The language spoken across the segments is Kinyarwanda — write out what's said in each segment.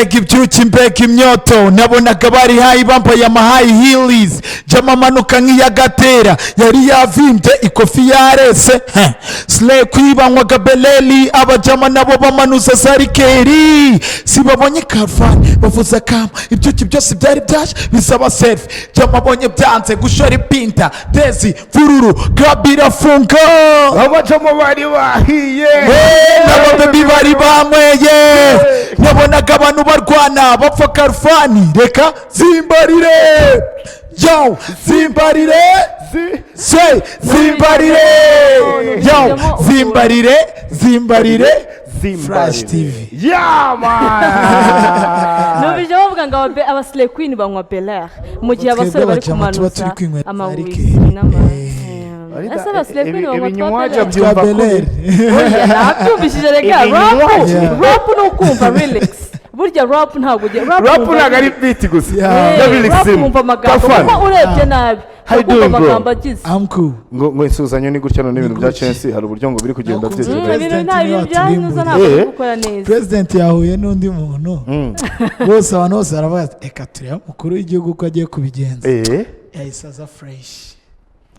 Mbega ibyuki, mbega imyoto! Nabonaga bari high, bambaye ama high heels. Jama amanuka nk'iyagatera, yari yavimbye, ikofi yarese. Slay kwibanywaga beleri, abajama nabo bamanuza za liqueur. Sibabonye Karfani, bavuza kama ibyuki byose byari byaje bisaba selfie. Jama abonye byanze gushora ipinta dezi mvururu, club irafunga. Abajama bari bahiye. N'ababebi bari banyweye. Nabonaga abantu barwana bapfa Karfani. Reka zimbarire, yo zimbarire, se zimbarire, yo zimbarire, zimbarire. Flash TV. Yeah, man. Numvise bavuga ngo aba slay queen banywa belair mu gihe Twebwe abasore bari abajama tuba kumanuza turi kwinywera ama liqueur. whisky n'ama Ese aba slay queen banywa twa Ibinywaji belair? Twa byumva. Belair. Oya, nabyumvishije. Reka, rap Ibinywaji. Rap ni ukumva lyrics. Burya rap ntabwo ugiye Rap wumva ntabwo ari beat gusa. Yeah. Na lyrics Rap zirimo. wumva amagambo, Kafani. kuko urebye nabi How you ukumva doing, bro? amagambo agize. I'm cool. Ngo insuhuzanyo ni gutya. None ibintu bya gutya. Chelsea hari uburyo ngo biri kugenda Nakunze byegeranye. Ibintu President nta niwe bintu byanyuze, ntabwo Eh. biri gukora neza. President yahuye n'undi muntu. Bose, abantu bose baravuga ati: "Reka turebe umukuru w'igihugu uko agiye kubigenza." Yahise aza fresh.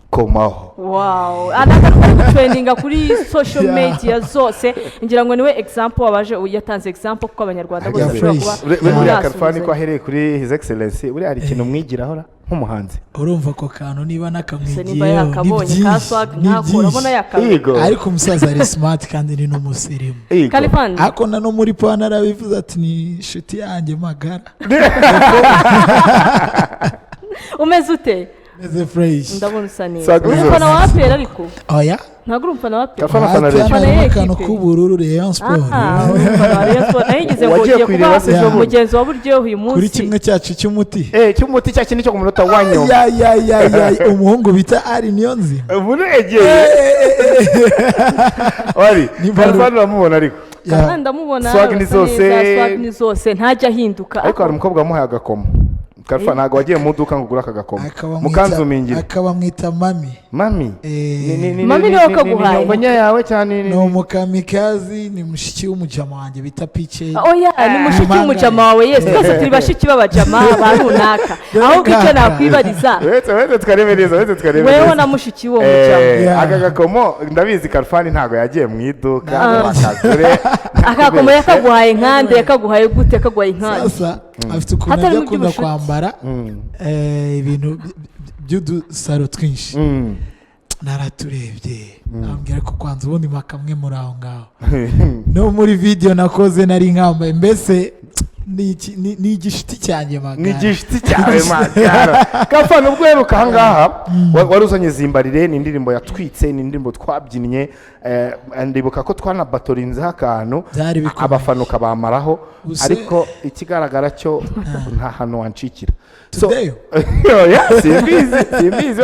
Komaho. Wow, akantu kari gutrendinga kuri social media zose. Ngira ngo niwe example wabaje, yatanze example, kuko Abanyarwanda bose Yeah, bashobora fresh. kuba Buriya basuhuzanya. Karfani ko ahereye kuri His Excellency, buriya hari ikintu mwigiraho ra nk'umuhanzi? Urumva ako kantu niba Se nimba nakamwigiyeho ni yakabonye ka byinshi, swag ni ntako urabona byinshi. yakabonye. Yego. Ariko umusaza ari smart kandi ni n'umusirimu. Yego. Kalifani. Ariko na no muri pana arabivuze ati: "Ni inshuti yanjye magara." Umeze ute? Meze fresh. Ndabona usa neza. Swag Uri zose. umufana wa APR ariko? Oya. Ntabwo uri umufana wa APR? Kafana afana Rayon. Afana harimo iyihe akantu kipe? k'ubururu, Rayon Sport. Ah, uri umufana wa Rayon Sport. Nayo ngo Wagiye ugiye kuyireba kuba se ejo bundi? mugenzi wa Buryohe uyu munsi. Kuri kimwe cyacu cy'umuti. Eh, cy'umuti, cya kindi cyo ku munota wa nyuma. Ya ya ya ya, umuhungu bita Ari niyo nzima. Uburegeye wari Ni baro. Karfani uramubona ariko? Ya. Kandi ndamubona. Swag ni arasa zose. neza, swag ni zose, ntajya ahinduka. Ariko hari umukobwa wamuhaye agakomo. Karfani, ntabwo wagiye mu iduka ngo ugure aka gakomo? Akaba Mukanzumingire. Akaba amwita mami. Mami. Mami niwe wakaguhaye. Ni nyongonya yawe cyane Ni umukamikazi, ni mushiki w'umujama wanjye bita Pice. Oya, ni mushiki w'umujama wawe. Yes, twese turi bashiki b'abajama ba runaka. Ahubwo icyo nakwibariza, Wetse twarebe neza, wetse twarebe weho neza. na mushiki w'uwo mujama, Yeah. Aka gakomo ndabizi, Karfani ntabwo yagiye mu iduka ngo akagure. Akakomo yakaguhaye nkande? Yakaguhaye gute? Yakaguhaye nkande? Sasa afite ukuntu Hatarimo ajya akunda iby'ubucuti. kwambara ibintu by'udusaro twinshi. Naraturebye, ambwira ko kwanza ubundi kamwe muri aho ngaho. No muri video nakoze nari nkambaye. Mbese ni igishuti cyanjye magara. Ni igishiti cyawe magara. Kafani, ubwo uheruka ahangaha wari uzanye "Zimbarire", ni indirimbo yatwitse, ni indirimbo twabyinnye. Ndibuka ko twanabatorinzeho akantu. Byari bikomeye. Abafana ukabamaraho. Ariko ikigaragara cyo nta hantu wancikira. Today? Oya, simbizi, simbizi.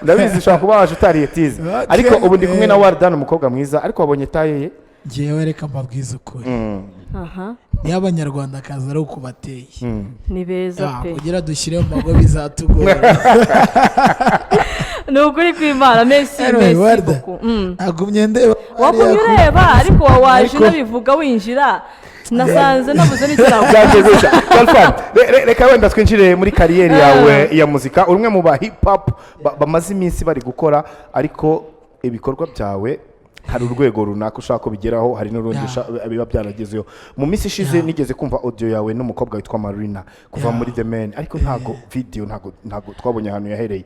Ndabizi ushobora kuba waje utariye tize. Okay. Ariko ubu ndi kumwe na Wardan, umukobwa mwiza. Ariko wabonye taille ye? Ngewe reka mbabwize ukuri, niyo Abanyarwandakazi ari uko bateye. Ni beza pe. Kugira dushyire mu mago bizatugora. Ni ukuri kw'Imana, merci. Anyway, Merci Warda. beaucoup. Nagumye ndeba Wagumye hariya ureba, ariko waje unabivuga winjira, nasanze nabuze n'icyo navuga. Byagiye gutya. Khalfan, reka wenda twinjire muri carrière yawe ya muzika. Uri umwe mu ba hip hop bamaze iminsi bari gukora, ariko ibikorwa byawe hari urwego runaka ushaka ko bigeraho, hari n'urundi biba byaragezeho mu minsi ishize. Nigeze kumva audio yawe n'umukobwa witwa Marina kuva muri The Man, ariko ntago video, ntago twabonye ahantu yahereye.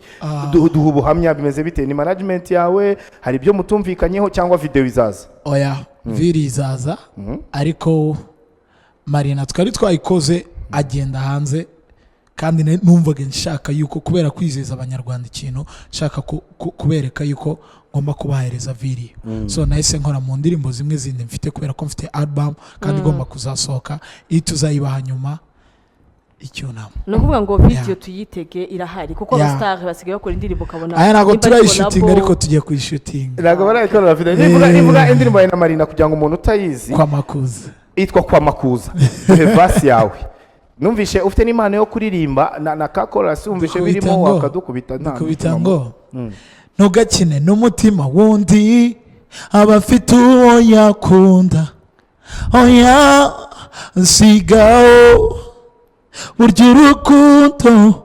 Duha ubuhamya, bimeze bite? Ni management yawe, hari ibyo mutumvikanyeho, cyangwa video izaza? Oya, video izaza. Ariko Marina twari twayikoze agenda hanze, kandi numvaga nshaka yuko, kubera kwizeza Abanyarwanda ikintu, nshaka kubereka yuko ngomba kubahereza video. So nahise nkora mu ndirimbo zimwe zindi mfite, kubera ko mfite album kandi igomba kuzasohoka, iyi tuzayibaha nyuma icyunamo. Ni ukuvuga ngo video tuyitege, irahari, kuko abasitari basigaye bakora indirimbo ukabona Aya ntabwo nimba ari turayishutinga, collabo. ariko tugiye kuyishutinga. Ntabwo barayikorera video. Nivuga indirimbo yawe na Marina, kugira ngo umuntu utayizi, Kwa Makuza. Yitwa "Kwa Makuza". Duhe verse yawe. Numvishe ufite n'impano yo kuririmba na ka chorus wumvishe Dukubita birimo. ngo Wakadukubita nta dukubita ngo: "Ntugakine n'umutima wundi, aba afite uwo yakunda." Oya. Nsigaho burya urukundo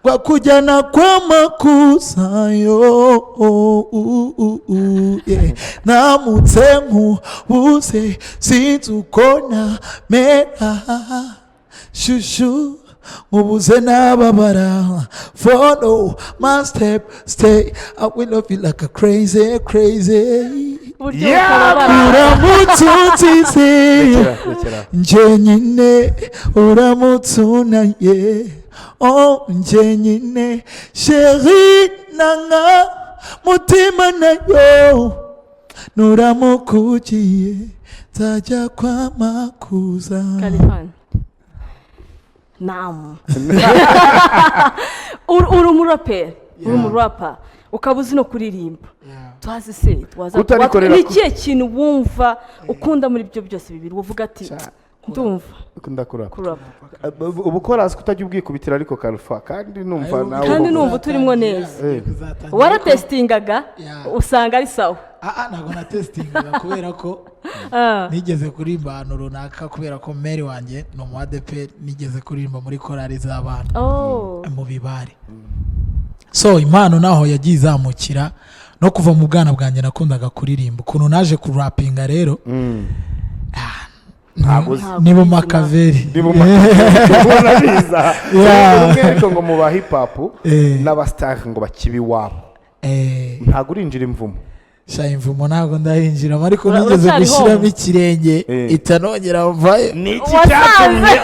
rwakujyana kwa makuzayo, yeah. Namutse nkubuze, sinzi uko namera, chouchou, nkubuze nababara. Follow my step, stay, I will love you like a crazy crazy. Uburyo Yeah! butababara. Uramutse unsize Rekera, rekera. njyenyine, uramutse unaye, oh, njyenyine, chérie, nanga mutima nayo, nuramuka ugiye nzajya kwa makuza. Khalfan. Naam. Uri umuraperi, uri umurapa, ukaba uzi no kuririmba. Twazi se, twaza Kutarikorera ni ikihe kintu wumva ukunda muri ibyo byose bibiri, uvuga ati ndumva Ukunda kurapa? Kurapa. Ubu korasi kutajya ubwikubitira, ariko Khalfan, kandi numva nawe Kandi numva uturimo neza. Waratesitingaga usanga ari sawa? Ah, ntabwo natesitingaga, kubera ko nigeze kuririmba ahantu runaka, kubera ko mère wanjye ni umu ADEPR, nigeze kuririmba muri korali z'abana mu bibare. So impano naho yagiye izamukira, no kuva mu bwana bwanjye nakundaga kuririmba. Ukuntu naje kurapinga rero, Ntabwo uzi. Ntabwo ni mu ubizi. makaveri. Ni mu makaveri biza. Yeah. Umwe ariko ngo mu ba hip hop n'abasitari ngo bakiba iwabo, ntabwo urinjira imvumo? Sha, imvumo ntabwo ndayinjiramo, ariko nigeze Uracyari gushyiramo home? ikirenge, itanongera mvayo. Ni iki Wasanze? cyatumye,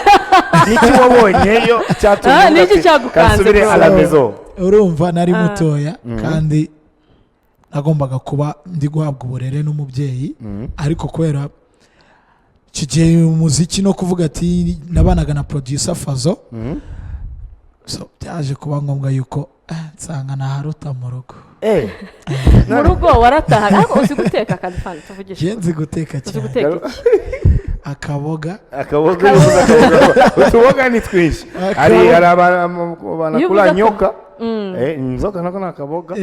ni iki wabonyeyo cyatumye Ah, ni uvuga iki ati, cyagukanze, "Kansubire bro?" à la maison"? Urumva nari mutoya, kandi nagombaga kuba ndi guhabwa uburere n'umubyeyi, ariko kubera icyo gihe umuziki no kuvuga ati nabanaga na producer Fazo, so byaje kuba ngombwa yuko nsanga naharuta mu rugo. Mu rugo waratahaga, ariko uzi guteka, Khalfan? Tuvugishe. Njye nzi guteka Uzi cyane. guteka iki? Akaboga. Akaboga, uvuze akaboga, utuboga ni twinshi. Hari abantu Iyo banakura uvuze nyoka. Inzoka nako ni akaboga.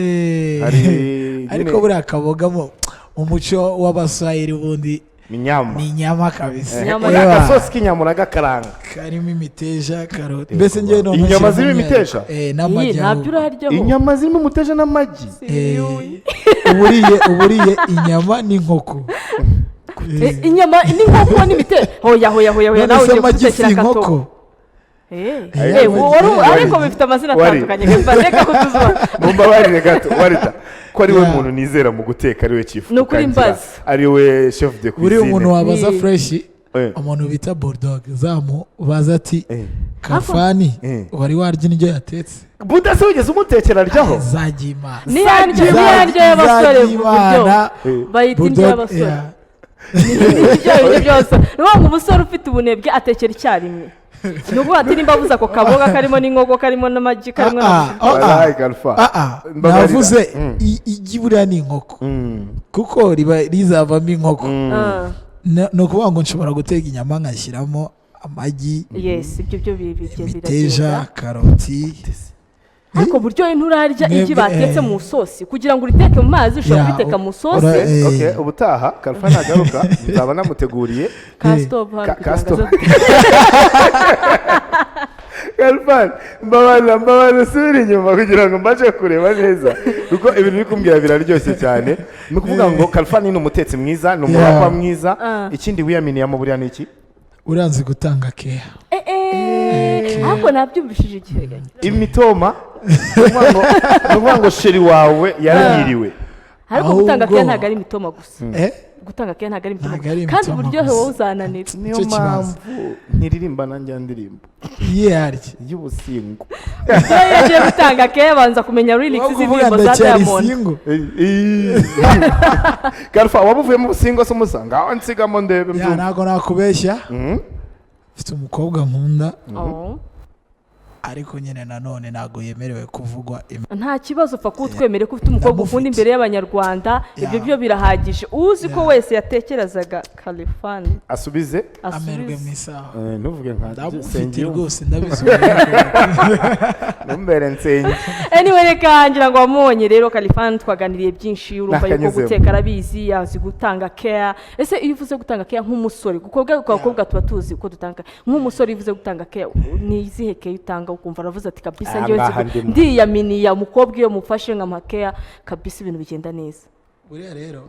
Hari Ariko buriya akaboga mu muco w'Abaswahili ubundi ni inyama. Ni inyama kabisa. Inyama. Ewa, Agasosi k'inyama uragakaranga. Karimo imiteja, karoti, mbese njyewe no Inyama zirimo imiteja? Iyi N'amagi ntabyo ahubwo. uraryaho. Inyama zirimo umuteja n'amagi? Uba uriye inyama n'inkoko. Inyama n'inkoko n'imiteja? Hoya, hoya, hoya, hoya! None Nawe se ugiye amagi si kudutekera inkoko? akatogo. Ariko bifite amazina atandukanye, reka kutuzuba. Mumbabarire gato, warita ko ari we muntu nizera mu guteka, ari we chief Ni ukuri ukangira, mbaza. ari we chef de Buriya cuisine. umuntu wabaza fresh, umuntu bita Bulldog, zamubaza ati "Khalfan, wari warya indyo yatetse?" Buda se wigeze umutekera aryaho? Zagiye Imana. Ni ya ndyo y'abasore Zagiye mu buryo Imana. bayita indyo Bulldog, y'abasore. Ibyo biryo byose, ni ukuvuga ngo umusore ufite ubunebwe atekera icyarimwe. Ni ukuvuga ati nimba abuze ako kaboga karimo n'inkoko, karimo n'amagi, karimo na Ah, ah, ah. Wallahi, Khalfan. Ah, ah, Mbabarira. navuze igi buriya ni inkoko, kuko riba rizavamo inkoko. Ni ukuvuga ngo nshobora guteka inyama nkashyiramo amagi, Yes, ibyo byo imiteja, biragenda. karoti. Ariko buryohe nturarya igi Mwebwe, batetse mu isosi. Kugira ngo uriteke mu mazi, ushobora kuriteka mu isosi. Okay, ubutaha Khalfan nagaruka nzaba namuteguriye Ka stove hano kugira ngo ka stove. aze. Khalfan, mbabarira, mbabarira, usubire inyuma kugira ngo mbashe kureba neza, kuko ibintu uri kumbwira biraryoshye cyane. Ni ukuvuga ngo Khalfan ni umutetsi mwiza, ni umurapa mwiza. Ikindi wiyaminiyamo buriya ni iki? Uranzi gutanga keya. Ariko nabyumvishije igihe. Imitoma. Ni ukuvuga ngo chérie wawe yarahiriwe. Ariko gutanga Ahubwo keya ntabwo ari imitoma gusa. Eh? Gutanga keya ntabwo ari imitoma Ntabwo ari gusa. Kandi imitoma uburyohe gusa. wowe uzananira. Niyo Nicyo kibazo. mpamvu ntiririmba nanjye ndirimbo Yiyarye y'ubusingo. Iyo yagiye gutanga keya, abanza kumenya lyrics kuvuga z'indirimbo za ndacyari Diamond. single. Khalfan, waba uvuye mu busingo se umusanga aho nsigamo ndebe Ya, mbyumve? ntabwo nakubeshya, mfite umukobwa nkunda. Oh. Ariko nyine nanone ntabwo yemerewe kuvugwa. Nta kibazo, upfa kuba utwemere ko ufite umukobwa ukunda Ndamufite. imbere y'Abanyarwanda. Ibyo byo birahagije. Uzi ko wese yatekerezaga Khalfan Asubize. Amerwe mu asubize. isaha. Ntuvuge nka Ndamufite. Nsengiyumva. Rwose ndabizi. Ntumbere Nsenge. Anyway, reka ngira ngo wamubonye rero Khalfan, twaganiriye byinshi. Urumva yuko Nakanyuzemo. guteka arabizi, azi gutanga care. Ese iyo uvuze gutanga care nk'umusore, kuko bwa abakobwa tuba tuzi uko dutanga, nk'umusore iyo uvuze gutanga care, ni izihe care utanga ukumva aravuze ati kabisa Aha njyewe ngaha ndimo. ndiyaminiya umukobwa, iyo mufashe nkamuha care kabisa ibintu bigenda neza? Buriya rero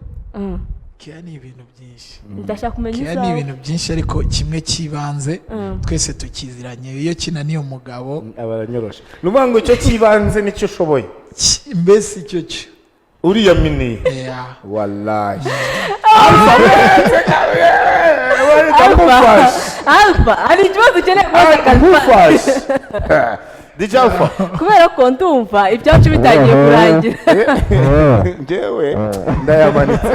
care ni ibintu byinshi. Ndashaka kumenya Care ni izawe. ibintu byinshi, ariko kimwe cy'ibanze twese tukiziranye, iyo kinaniye umugabo Aba aranyoroshe. Ni ukuvuga ngo icyo cy'ibanze nicyo ushoboye. Mbese icyo cyo Uriyaminiye. Yeah. Wallahi ndamufashe. Alpha, hari ikibazo ukeneye kubaza Khalfan. Ndamufashe DJ Alpha. Kubera ko ndumva ibyacu bitangiye kurangira. Njyewe ndayamanitse.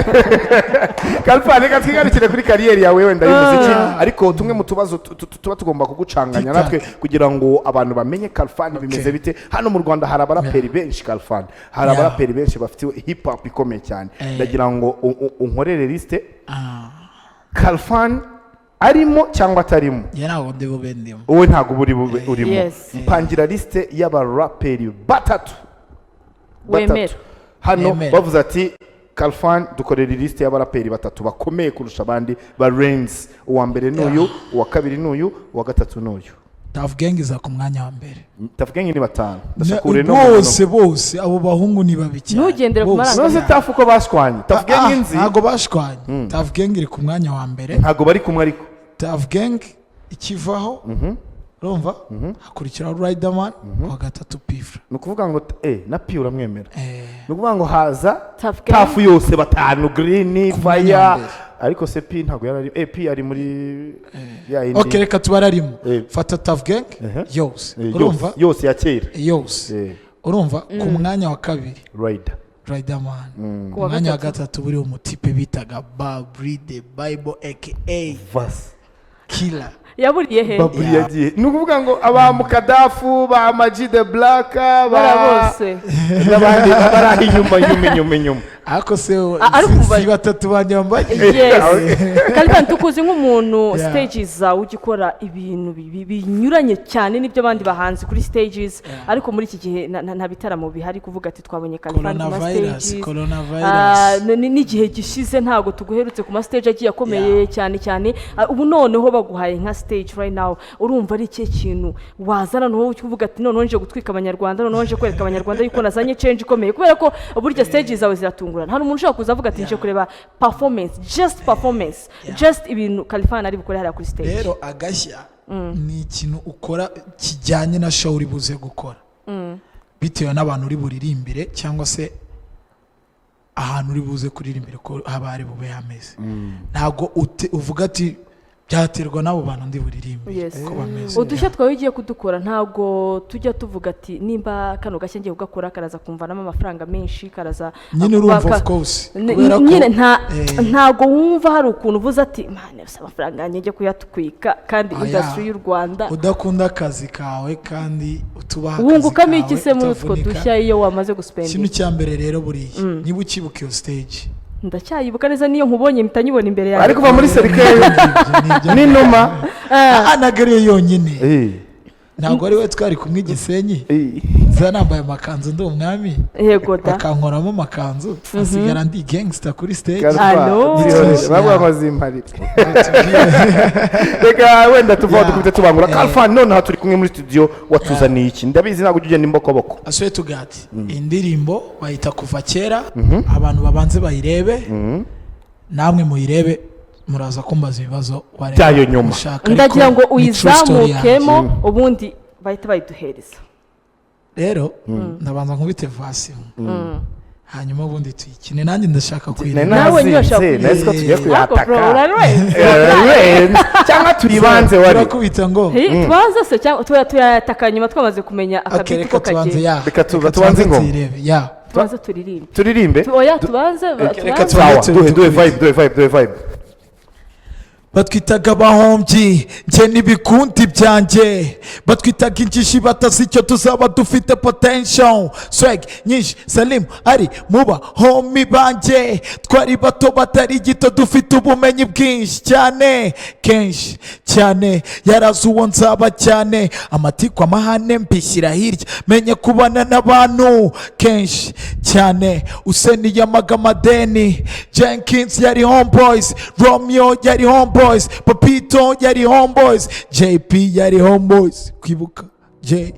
Khalfan, reka twigarukire kuri carrière yawe wenda y'umuziki, ariko tumwe mu tubazo tuba tugomba kugucanganya Tic-tac. natwe kugira ngo abantu bamenye Khalfan bimeze bite. Hano mu Rwanda hari abaraperi benshi, Khalfan, hari abaraperi benshi bafite hip hop ikomeye cyane. Ndagira ngo unkorere liste Khalfan arimo cyangwa atarimo. Njye ntabwo ndi bube ndimo. Wowe ntabwo uba uri bube urimo. Yes. Mpangira liste y'abaraperi batatu Wemera. batatu hano. Nemera. Bavuze ati Khalfan, dukorera liste y'abaraperi batatu bakomeye kurusha abandi ba Renz. Uwa mbere n'uyu, uwa kabiri n'uyu, uwa gatatu n'uyu. Tuff Gang iza ku mwanya wa mbere. Tuff Gang ni batanu, ndashaka no mu Bose bose, abo bahungu ni babi cyane. Ntugendere ku Bose. marangamutima. None Tuff uko bashwanye? Tuff Gang nzi. Ntabwo bashwanye. Tuff Gang iri ku mwanya wa mbere. Ntabwo bari kumwe ariko. Tuff Gang ikivaho, urumva, hakurikiraho Riderman, kuwa gatatu P Fla. Ni ukuvuga ngo na P uramwemera? Eh. Ni ukuvuga ngo haza Tuff Gang. Tuff yose batanu, Green Ku mwanya Fire. wa mbere. Ariko se P ntabwo yari ari P ari muri ya yindi. Ok, reka tuba arimo. Fata Tuff Gang yose. Urumva? Yose ya kera. Yose. Urumva, ku mwanya wa kabiri Rider. Riderman. Ku Ku wa mwanya wa gatatu. gatatu buriya umutipe bitaga Babri the Bible aka Vasi. Killer. Yaburiye he? Baburi Yeah. yagiye. Ni ukuvuga ngo aba Mukadafu, ba Ama-G the Black, ba Bara bose. n'abandi bari aho inyuma inyuma inyuma inyuma. Ariko se Ariko si batatu banjye bambaye? Yes, Khalfan, tukuzi nk'umuntu stages zawe ujya ukora ibintu binyuranye cyane n'ibyo abandi bahanzi kuri stages, ariko muri iki gihe nta bitaramo bihari kuvuga ati twabonye Khalfan ku ma Coronavirus, stages. coronavirus. N'igihe gishize ntabwo tuguherutse ku ma stage agiye akomeye cyane cyane. Ubu noneho baguhaye nka stage right now, urumva ari ikihe kintu wazana noneho uvuga ati noneho nje gutwika Abanyarwanda, noneho nje kwereka Abanyarwanda yuko nazanye change ikomeye? Kubera ko burya stage zawe ziratungurana. Hari umuntu ushobora kuza avuga ati nje kureba performance, just performance, just ibintu Khalfan ari bukore hariya kuri stage. Rero agashya ni ikintu ukora kijyanye na show uri buze gukora, bitewe n'abantu uri buririmbire cyangwa se ahantu uri buze kuririmbira ko haba hari bube hameze. Ntabwo uvuga ati byaterwa n'abo bantu ndi buririmbire uko bameze. Udushya twawe ugiye kudukora, ntabwo tujya tuvuga ati nimba kano gashya ngiye kugakora karaza kumvanamo amafaranga menshi, karaza Nyine urumva, of course, kubera ko nyine ntabwo wumva hari ukuntu uvuze ati mane gusa amafaranga yanjye njye kuyatwika kandi Oya. industry y'u Rwanda. Udakunda akazi kawe kandi utubaha akazi Wungukamo iki kawe, se muri utwo utavunika. dushya iyo wamaze Ikintu guspendinga? cya mbere rero, buriya niba ukibuka iyo stage. Ndacyayibuka neza, niyo nkubonye mpita nyibona imbere yanjye. Ari kuva muri cercueil n'inuma. Ntabwo ariyo yonyine. Ntabwo ari we twari kumwe i Gisenyi, nza nambaye amakanzu ndi umwami? Yego da. Bakankoramo amakanzu, nsigara ndi gangster kuri stage. Allo? Bavuga ngo zimparire. Reka wenda tuva dukubite tubangura. Khalfan, nonaha turi kumwe muri studio, watuzaniye iki? Ndabizi ntabwo ujya ugenda imbokoboko. I swear to God, indirimbo bayita Kuva Kera. Abantu babanze bayirebe, namwe muyirebe, muraza kumbaza ibibazo wareba Byayo nyuma. mushaka, ariko Ndagira ngo ni true story yanjye. uyizamukemo, ubundi bahita bayiduhereza. Rero ndabanza nkubite verse imwe, hanyuma ubundi tuyikine. Nanjye ndashaka Nari kuyireba. Nawe niyo nazinze ushaka. nari ko tugiye Ariko bro, kuyataka. urarenze. Urarenze. Cyangwa tuyibanze wari Turakubita ngo Tubanze se cyangwa turayataka nyuma twamaze kumenya Okay, akabeat reka ko tubanze kagiye? ya Reka tubanze ingoma. tuyirebe ya. Tubanze turirimbe. Turirimbe. Oya, tubanze Reka tubanze. tubanze. Sawa, duhe duhe vibe, duhe vibe, duhe vibe. Batwitaga abahombyi, njye n'ibikundi byanjye. Batwitaga injishi, batazi icyo tuzaba, dufite potential, swag nyinshi. Salim ari muba homie banjye. Twari bato, batari gito, dufite ubumenyi bwinshi cyane, kenshi cyane. Yarazi uwo nzaba cyane. Amatiku, amahane mbishyira hirya, menye kubana n'abantu kenshi cyane. Useni yamaga amadeni, Jenkins yari homeboys, Romeo yari homeboys, Papito yari homeboys, JP yari homeboys. Kwibuka J.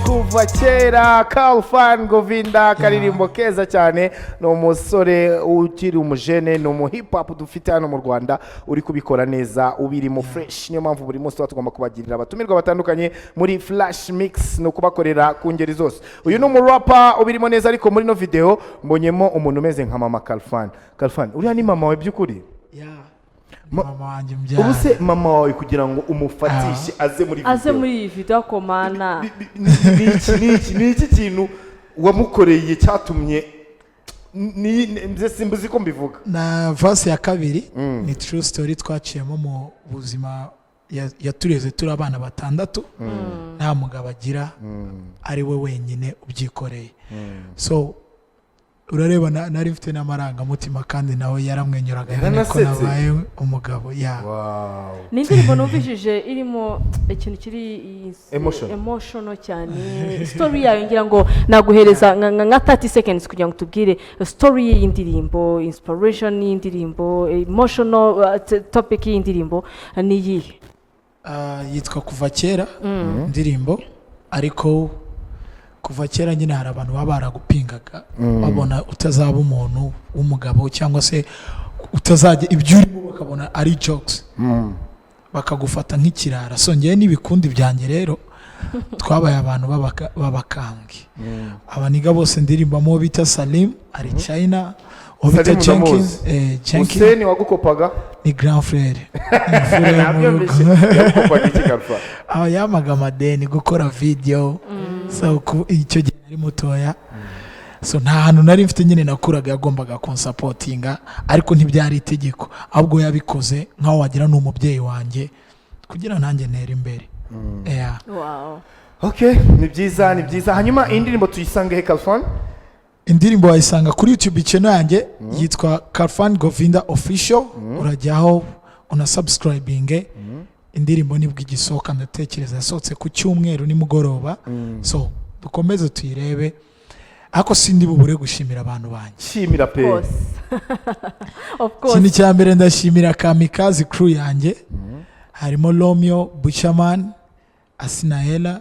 Kuva kera, Khalfan Govinda, akaririmbo keza cyane. Ni umusore ukiri umujene, ni umu hip hop dufite hano mu Rwanda uri kubikora neza, ubirimo fresh. Niyo mpamvu buri munsi tuba tugomba kubagirira abatumirwa batandukanye muri Flash Mix, ni ukubakorera ku ngeri zose. Uyu ni umurapa ubirimo neza, ariko muri ino video mbonyemo umuntu umeze nka mama Khalfan. Khalfan, uriya ni mama wawe by'ukuri? Mama wanjye mbyara. Ubu se mama wawe, kugira ngo umufatishe aze muri aze video, muri iyi video akomana. Ni iki kintu wamukoreye cyatumye nze simbuzi ko mbivuga? Na verse ya kabiri ni true story twaciyemo mu buzima. Yatureze turi abana batandatu, nta mugabo agira, ari we wenyine ubyikoreye. So urareba nari mfite n'amarangamutima, kandi nawe yaramwenyuraga nyine ko Yaranasetse. nabaye umugabo ya. Wow. Ni indirimbo numvishije irimo ikintu kiri Emotion. Emotional cyane. Story yayo, ngira ngo naguhereza nka 30 seconds kugira ngo tubwire story y'iyi ndirimbo, inspiration y'indirimbo, emotional topic y'indirimbo ni iyihe? Ah, yitwa Kuva Kera indirimbo. Ariko kuva kera nyine hari abantu baba baragupingaga, babona utazaba umuntu w'umugabo, cyangwa se utazajya ibyo urimo bakabona ari jokes, bakagufata nk'ikirara. So ngewe n'ibikundi byanjye rero twabaye abantu b'abakambwe. Abaniga bose ndirimbamo, uwo bita Salim ari China, uwo bita Salim Jenkins ndamuzi. Jenkins Useni wagukopaga? Ni grand frère, imfura yo mu rugo. Nabyumvise. Yagukopaga iki, Khalfan? Aho yamaga amadeni gukora video. So icyo gihe nari mutoya, so nta hantu nari mfite nyine nakuraga. Yagombaga kunsapotinga, ariko ntibyari itegeko, ahubwo yabikoze nk'aho wagira ni umubyeyi wanjye kugira nanjye ntere imbere. Yeah. Wow. Okay, ni byiza, ni byiza. Hanyuma iyi ndirimbo tuyisange he, Khalfan? Indirimbo wayisanga kuri YouTube channel yanjye yitwa Khalfan Govinda Official. Urajyaho unasubscribinge. Indirimbo nibwo igisohoka, ndatekereza yasohotse ku cyumweru nimugoroba. So dukomeze tuyirebe, ariko sindi bubure gushimira abantu banjye. Shimira pe. Course, of course. Ikintu cya mbere, ndashimira Kamikazi crew yanjye, harimo Romeo Buchaman, Asinaela,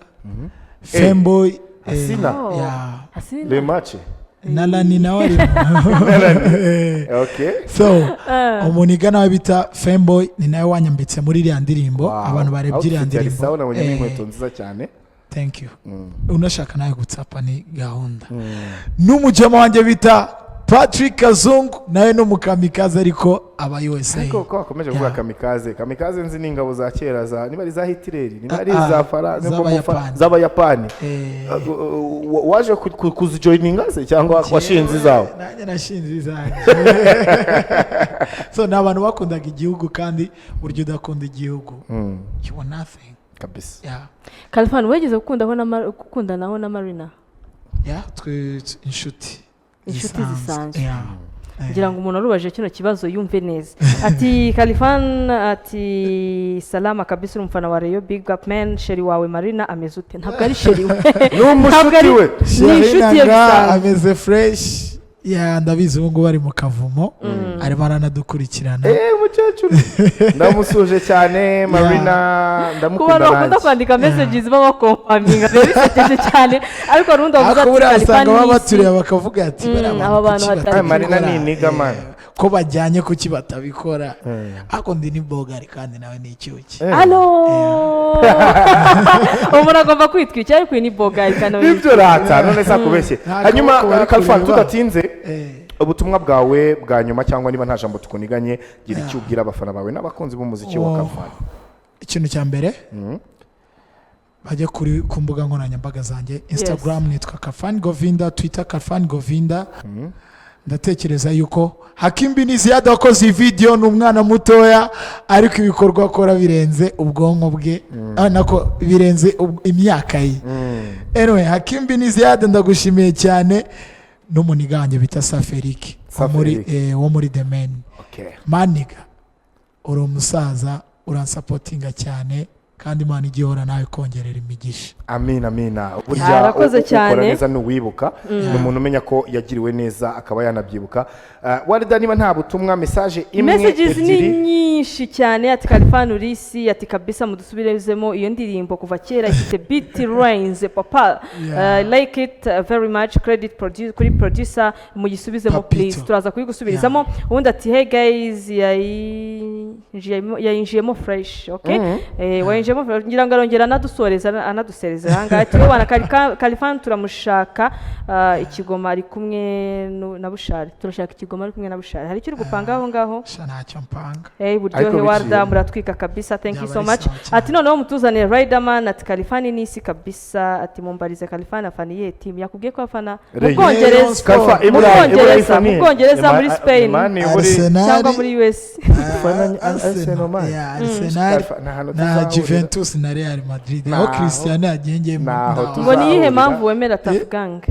Femboy. Asina? Oh. Yeah. Asina. Le match. Na Lani nawe arimo. Okay. So umuniga nawe bita Femboy ni nawe wanyambitse muri iriya ndirimbo. Wow. Abantu barebye iriya Outfit yari ndirimbo. sawa, nabonyemo inkweto nziza cyane. Thank you. Unashaka nawe gutsapa, ni gahunda. N'umujama wanjye bita Patrick Kazungu, nawe ni umukamikazi, ariko aba USA. Ariko ko wakomeje kuvuga Yeah. kamikaze, kamikaze nzi ni ingabo za kera, za niba ari za Hitireri, niba ari Ah, za fara z'Abayapani. z'Abayapani. Waje kuzijoyininga se cyangwa washinze izawe? Nanjye nashinze izanjye. So ni abantu bakundaga igihugu, kandi burya udakunda igihugu, you are nothing. Kabisa. Yeah. Khalfan, wigeze gukundanaho na Marina? Yeah, twe inshuti. Inshuti zisanzwe. Yeah. Ngira ngo umuntu arubaje kino kibazo yumve neza. Ati Khalfan, ati salama kabisa, uri umufana wa Rayon, big up man. Chéri wawe Marina ameze ute? Ntabwo ari chéri we. Ni umushuti Ntabwo ari- we. Ni inshuti ye Sherina bisanzwe. Ameze fresh. Yeah, ndabizi ubu ngubu ari mu Kavumo, arimo aranadukurikirana. Mukecuru ndamusuje cyane, Marina. Ku Ndamukunda bantu bakunda nanjye. kwandika messages babakompaminga, biba bisekeje cyane, ariko hari undi wavuze Ariko ati buriya Khalfan usanga baba ni isi. batureba bakavuga ati bariya Aba bantu kuki batari- batabikora? Marina ni iniga, man. Ko bajyanye, kuki batabikora? Ariko ndi ni bogari, kandi nawe ni icyuki. Alo, umuntu agomba kwitwikira, ariko iyi ni bogari kandi. Nibyo rata, none se akubeshye? Nta Hanyuma kaboko bari Khalfan, kureba. tudatinze, ubutumwa bwawe bwa nyuma, cyangwa niba nta jambo tukuniganye, gira icyo ubwira abafana bawe n'abakunzi b'umuziki wa Oh. Khalfan. Ikintu cya mbere, bajye ku mbuga nkoranyambaga zanjye. Instagram nitwa Khalfan Govinda, Twitter Khalfan Govinda. Ndatekereza yuko Hakim bin Ziyad wakoze iyi video ni umwana mutoya, ariko ibikorwa akora birenze ubwonko bwe, nako birenze imyaka ye. Anyway, Hakim bin Ziyad, ndagushimiye cyane, n'umuniga wanjye bita Saferik wo muri Saferik. Wo muri The Man. My nigga, uri umusaza, uransupportinga cyane, kandi Imana ijye ihora nawe kongerera imigisha. Amina, amina. Burya Arakoze ukora cyane. neza n'uwibuka, ni umuntu umenya ko yagiriwe neza akaba yanabyibuka. Warida, niba nta butumwa, message imwe, Messages ni ebyiri. nyinshi cyane. Ati: "Khalfan Urisi," ati: "Kabisa mudusubirezemo iyo ndirimbo kuva kera, ifite beat lines papa." Like it very much. Credit kuri producer, mugisubizemo. Papito. Please, turaza kuyigusubirizamo. Ubundi ati: "Hey guys, yayinjiyemo fresh." Okay, wayinjiyemo fresh. Ngira ngo arongera anadusoreza, anadusereza ahangaha, ati: "Wana Khalfan turamushaka ikigoma ari kumwe na Bushari. Turashaka ikigoma ari kumwe na Bushari." Hari icyo uri gupanga aho ngaho? Sha, ntacyo mpanga. Hey, buryohe. Ariko biciye. Warda, muratwika kabisa, thank you Byaba so ari much. sawa cyane. Ati: "Noneho mutuzanire Riderman." Ati: "Khalfan ni isi kabisa." Ati: "Mumbarize Khalfan afana iyihe team?" Yakubwiye ko afana mu Rayon. Bwongereza. Rayon Sport. Kalfa, Mu Ibura Bwongereza, ifaniye. mu Bwongereza, muri Spain. Imani uri Arsenal. Cyangwa muri US. Arsenal, man. Yeah, Arsenal Kalfa, nta hantu na tuzahurira. Juventus na Real Madrid, aho Cristiano yagiye Naho Ngo ni iyihe tuzahurira. mpamvu wemera Tuff Gang?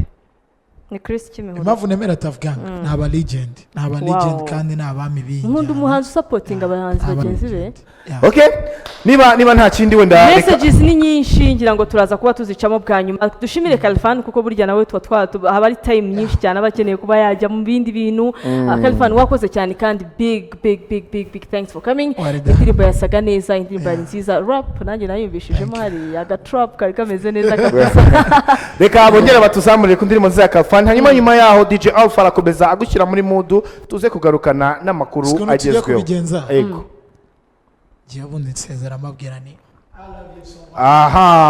Ni Chris Kimihurura. Impamvu nemera Tuff Gang, ni aba legend, ni aba legend kandi ni abami b'iyi Nkunda njyana. umuhanzi usupportinga abahanzi Aba bagenzi be. legend. Yeah. Okay, niba nta kindi, wenda Messages ni nyinshi, ngira ngo turaza kuba tuzicamo bwa nyuma. Dushimire Khalfan, kuko burya nawe tuba haba ari time nyinshi cyane, aba akeneye kuba yajya mu bindi bintu. Khalfan, wakoze cyane kandi big, big, big, big, big thanks for coming. Warida. Indirimbo yasaga neza, indirimbo yari nziza, rap nanjye nayumvishijemo, hari agatrap kari kameze neza kabisa. Reka bongere batuzamurire ku ndirimbo nziza ya Khalfan, hanyuma nyuma yaho DJ Alpha arakomeza agushyira muri mood, tuze kugarukana n'amakuru Siko tujya agezweho. kubigenza. Yego. Ngiye, ubundi nsezera mbabwira ni Aha.